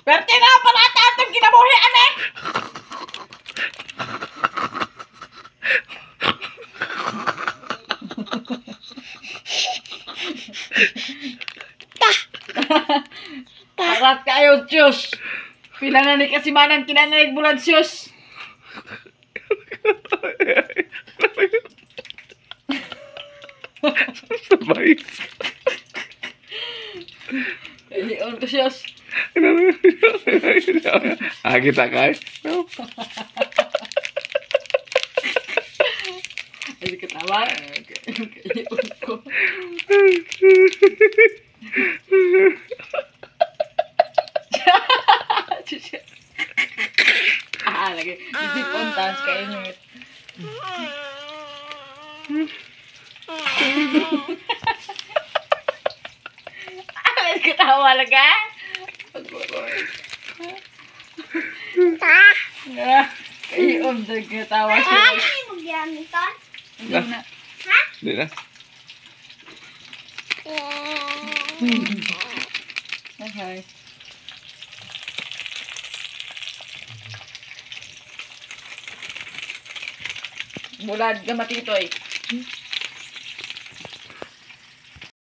Perte na palata atong kinabuhi ane. Parat kayo, Diyos. Pila na ni kasimanan, kinanalig bulan, Diyos. Sabay. Iyon ko, Diyos. Ah, kita kay. Ay, katawa. Iyon ko. Ah, lagi. Isipon, tapos kainit. Ah, katawa laga. Ah, iyon, katawa siya. Na. Di na. Okay. Bulad ka matitoy.